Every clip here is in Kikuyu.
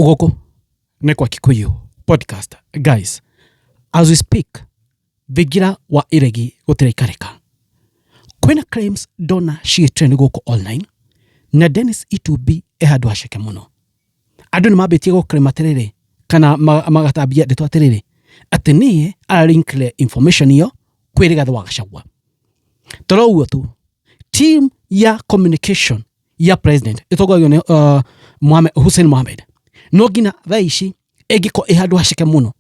Gũkũ nĩ kwa Kikuyu podcast. Guys, as we speak, thingira wa iregi gũtiraikarĩka. Kwĩna claims ndona ciĩ gũkũ online na Dennis Itumbi e handũ haceke mũno. Andũ nĩ mambĩtie gũ claim atĩrĩrĩ kana magatambia ndeto atĩrĩrĩ atĩ niĩ aralinkire information ĩyo kwĩ Rigathĩ wa Gachagua. Toro ũguo tu, team ya communication ya president ĩtongoragio nĩ Mohamed, Hussein Mohamed no nginya thaa ici ĩngĩkorwo ĩ handũ haceke mũno.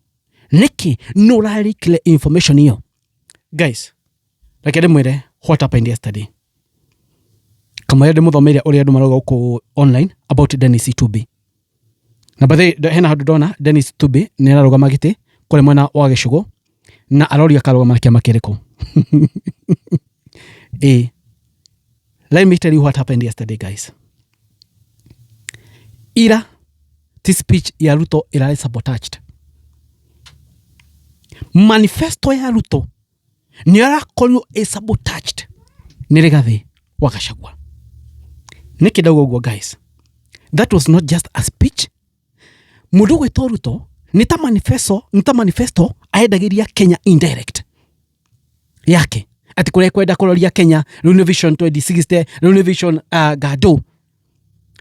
Nĩkĩ nũ ũrarikire information ĩyo? Guys, reke ndĩmwĩre what happened yesterday. Kamũira ndĩmũthomeire ũrĩa andũ marauga gũkũ online about Dennis Itumbi. Na by the way, hena handũ ndona Dennis Itumbi nĩ ararũgama gĩtĩ kũrĩa mwena wa Gĩcũgũ na aroria akarũgama na kĩama kĩrĩkũ. Ĩ, let me tell you what happened yesterday, guys. Ira ti speech ya Ruto ĩrarĩ sabotaged. Manifesto ya Ruto nĩ ĩrakorirwo ĩ sabotaged nĩ Rigathĩ wa Gachagua. Nĩkĩ ndauga ũguo, guys? That was not just a speech. Mũndũ ũgwĩtwo Ruto nĩ ta manifesto, nĩ ta manifesto aendagĩria Kenya indirect yake atĩ kũrĩa kwenda kũroria Kenya rĩu nĩ Vision 2060, rĩu nĩ Vision Gado,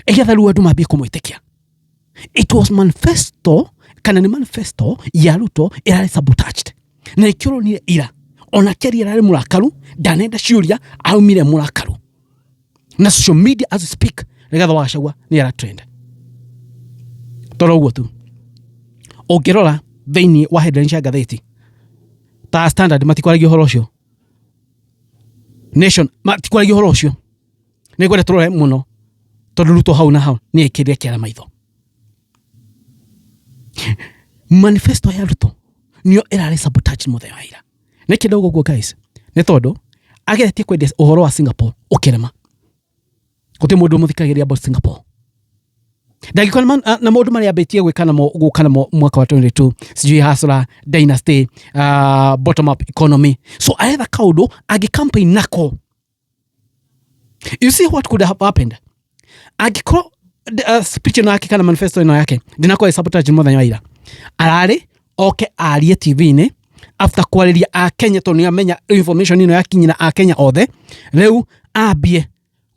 ĩgetha rĩu andũ mambie kũmwĩtĩkia. It was manifesto kana nĩ manifesto ya Ruto ĩrarĩ sabotaged na nĩkĩo ũronire ira ona Kerry ararĩ mũrakaru, ndanenda ciũria, aumire mũrakaru na social media. As we speak, Rigathĩ wa Gachagua nĩ ara trend. Toro ũguo tu, ũngĩrora thĩinĩ wa headline cia ngathĩti ta Standard, matikwaragia ũhoro ũcio. Nation matikwaragia ũhoro ũcio. Nĩ ngwenda tũrore mũno tondũ Ruto hau na hau nĩ ekĩrire kĩara maitho. Manifesto ya Ruto nĩyo ĩrarĩ sabotage mũthenya wa ira. Nĩkĩ ndauga ũguo, guys? Nĩ tondũ ageretie kwendia ũhoro wa Singapore ũkĩrema. Gũtirĩ mũndũ ũmũthikagĩrĩria about Singapore. Ndangĩkorwo na maũndũ marĩa ambĩtie gwĩka namo gũka namo mwaka wa 22, sijui hustler dynasty, bottom up economy. So aretha kaũndũ angĩ campaign nako. You see what could have happened angĩkorwo speech ĩno yake kana manifesto ĩno yake ndĩnakorwo sabotage mũthenya wa ira? Ararĩ oke arie TV-inĩ after kwarĩria akenya, tondũ nĩamenya information ĩno yakinyĩra akenya othe. Rĩu ambie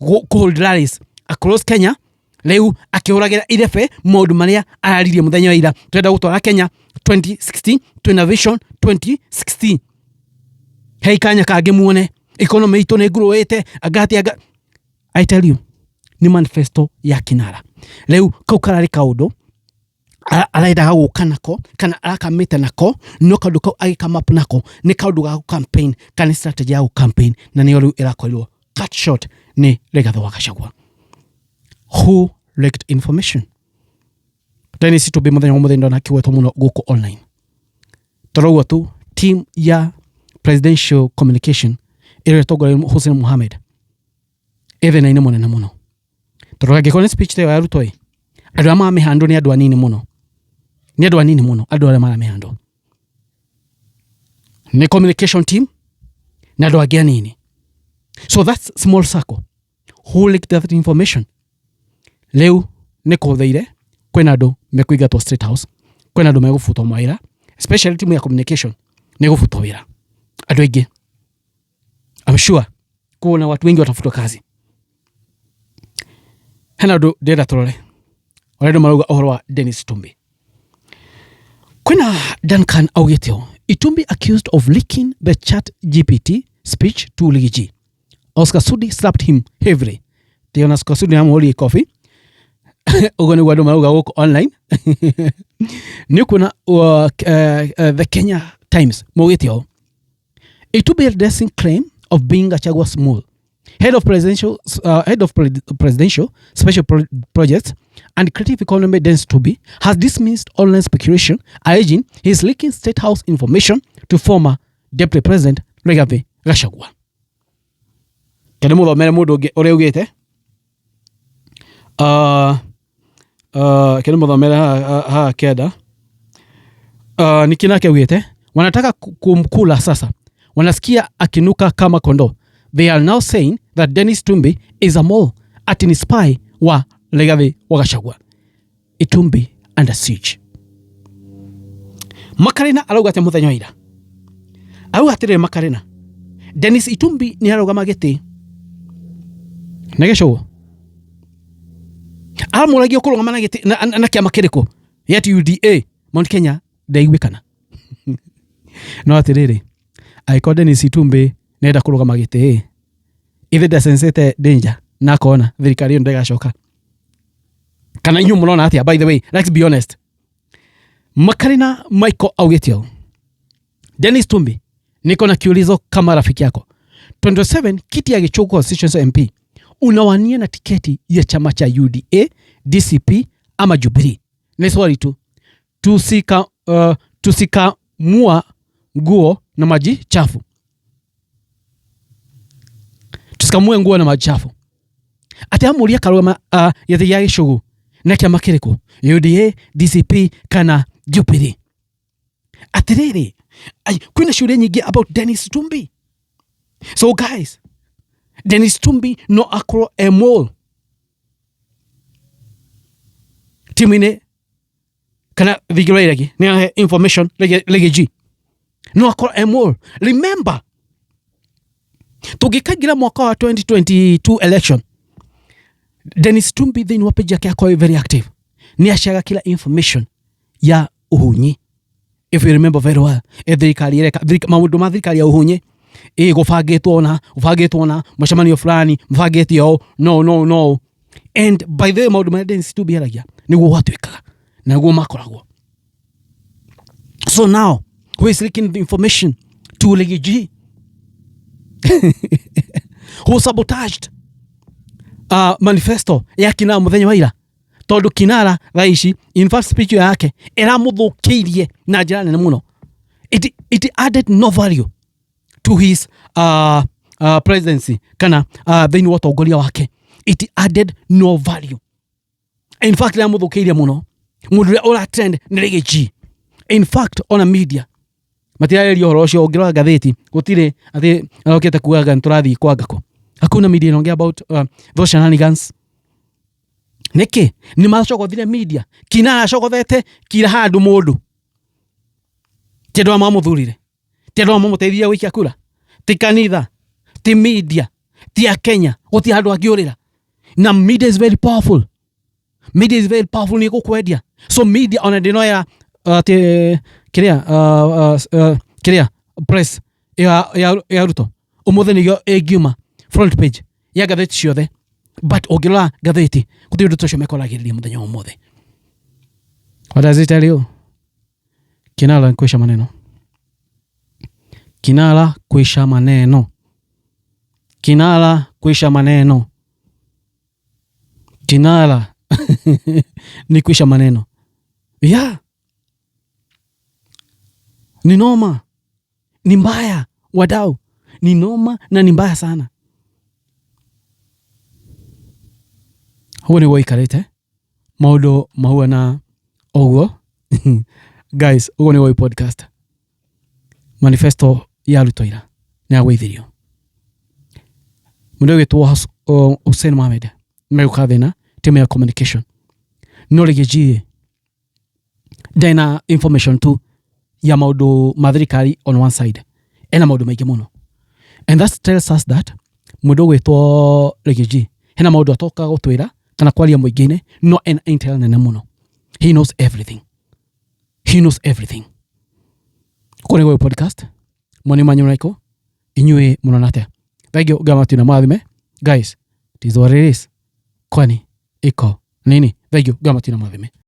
kũ hold rallies across Kenya, rĩu akĩhũragĩra irebe maũndũ marĩa araririe mũthenya wa ira: twenda gũtwara Kenya 2060, twĩna Vision 2060, hei kanya kangĩ muone economy itũ nĩ ngũrũĩte angati anga. I tell you, nĩ manifesto ya kinara. Rĩu kau kararĩ kaũndũ arendaga gũka nako kana arakamĩte nako, no kaũndũ kau agĩkame up nako nĩ kaũndũ ga campaign kana nĩ strategy ya gũ campaign, na nĩyo rĩu ĩrakorirwo cut short nĩ Rigathĩ wa Gachagua who leaked information. Dennis Itumbi mũthenya wa mũthenya ndona akĩgwetwo mũno gũkũ online. Toro ũguo tu, team ya presidential communication ĩrĩa ĩtongoragio nĩ Hussein Mohamed ĩ thĩna-inĩ mũnene mũno, tondũ angĩkorwo nĩ speech ta ĩyo ya Ruto ĩ, andũ arĩa maramĩhandwo nĩ andũ anini mũno, nĩ andũ anini mũno. Andũ arĩa maramĩhandwo nĩ communication team na andũ angĩ anini. So that's small circle who leaked that information. Rĩu nĩ kũhũthĩire kwĩna andũ mekũingatwo State House, kwĩna andũ megũbutwo mawĩra, especially team ya communication nĩ gũbutwo wĩra andũ aingĩ. I'm sure kuna watu wengi watafutwa kazi. Hena ũndũ ndĩrenda tũrore ũrĩa andũ marauga ũhoro wa Dennis Itumbi. Kwĩna Duncan augĩte ũũ: "Itumbi accused of leaking the Chat GPT speech to Riggy G. Oscar Sudi slapped him heavily." Tiona Oscar Sudi amũhũrire kobi. Ũguo nĩguo andũ marauga gũkũ online. Nĩ ũkuona The Kenya Times maugĩte ũũ: "Itumbi addressing claim of being Gachagua's mole. Head of Presidential Special Projects and Creative Economy Dennis Itumbi has dismissed online speculation alleging he is leaking State House information to former Deputy President Rigathi Gachagua." Kende muthomere mundu ũngĩ ũrĩa augĩte. Kende muthomere haha kenda. Niki nake augĩte wanataka kumkula sasa, wanasikia akinuka kama kondoo. They are now saying that Dennis Itumbi is a mole, ati ni spy wa Rigathi wa Gachagua. Itumbi under siege. Makarina arauga atĩa mũthenya wa ira? Arauga atĩrĩrĩ Makarina, Dennis Itumbi nĩ arũgama gĩtĩ na gĩcũgũ amũragia kũrũgama na gĩtĩ na kĩama kĩrĩkũ yet UDA Mount Kenya ndaiguĩkana. No atĩrĩrĩ, angĩkorwo Dennis Itumbi nĩarenda kũrũgama gĩtĩ ĩ, ithe ndasensete danger na akona thirikari ĩyo ndĩgacoka. Kana inyuĩ mũrona atĩa? By the way, let's be honest. Makarina Michael augĩte ũũ, Dennis Tumbi, niko na kiulizo kama rafiki yako. 27 kiti ya Gichugu constituency MP unawania na tiketi ya chama cha UDA, DCP ama Jubilee? Ni swali tu. Tusikamua nguo na maji chafu. Tusikamue nguo na maji chafu. Atĩ amũria karũgama gĩtĩ gĩa Gĩcũgũ na kĩama kĩrĩkũ? UDA, DCP kana Jubilee? Atĩrĩrĩ, kwĩna ciũria nyingĩ about Dennis Tumbi. So guys, Dennis Tumbi no akorwo e mole timu-inĩ kana thingi rwa iregi nĩ ahe information rege G no akorwo e mole. Remember, tũngĩkaingĩra mwaka wa 2022 election, Dennis Tumbi thĩinĩ wa page yake akorwo very active, nĩ aceaga kila information ya uhunyi. If you remember very well, thirikari ĩreka maũndũ ma thirikari ya uhunyi, ĩ gũbangĩtwo na gũbangĩtwo na mũcemanio fulani mũbangĩte ũũ, no no no. And by the way, maũndũ marĩa Dennis Tumbi aragia nĩguo gwatuĩkaga na nĩguo makoragwo. So now who is leaking the information to Ligi G? Who sabotaged manifesto ya Kinara mũthenya wa ira? Tondũ Kinara thaa ici in fact speech yake ĩramũthũkĩirie na njĩra nene mũno. It added no value to his presidency kana thĩinĩ wa ũtongoria wake. It added no value. In fact ĩramũthũkĩirie mũno. Mũndũ ũrĩa ũra trend nĩ Ligi G. In fact ona media matirarĩria ũhoro ũcio. Ũngĩrora ngathĩti gũtirĩ atĩ arokĩte kugaga nĩtũrathiĩ kwa ngako. Hakuna media inaongea about those shenanigans. Nĩkĩ? Nĩ macogothire media. Kinara acogothete kila handũ mũndũ. Ti andũ aya mamũthurire, ti andũ aya mamũteithirie gũikia kura, ti kanitha, ti media, ti a Kenya, gũtirĩ handũ angĩũrĩra. Na media is very powerful. Media is very powerful, nĩ ĩgũkwendia. So media ona ndĩnoya atĩ kĩrĩa kĩrĩa press ya Ruto ũmũthĩ nĩguo ĩngiuma front page ya ngathĩti ciothe, but ũngĩrora ngathĩti gũtirĩ ũndũ ta ũcio mekwaragĩrĩria mũthenya wa ũmũthĩ. What does it tell you? Kinara kuisha maneno. Kinara kuisha maneno. Kinara kuisha maneno. Kinara ni kuisha maneno. Yeah. Ni noma. Ni mbaya wadau. Ni noma na ni mbaya sana. Ũguo nĩguo ikarĩte maũndũ mahuana ũguo. Guys, ũguo nĩguo podcast manifesto ya Ruto ira nĩ yagũithirio. Mũndũ ũgwĩtwo Hussein Mohamed megũka thĩna timu ya communication, no Riggy G ndarĩ na information tu ya maũndũ ma thirikari. On one side ena maũndũ maingĩ mũno, and that tells us that mũndũ ũgwĩtwo Riggy G hena maũndũ atokaga gũtwĩra kana kwaria mũingĩ-inĩ, no ena intel nene mũno. He knows everything. He knows everything. Kũu nĩguo podcast mwani manyu raiko inyuĩ mũrona atĩa? Thank you. Ngai matuna mwathime. Guys, it is what it is. Kwani iko nini? Thank you. Ngai matuna mwathime.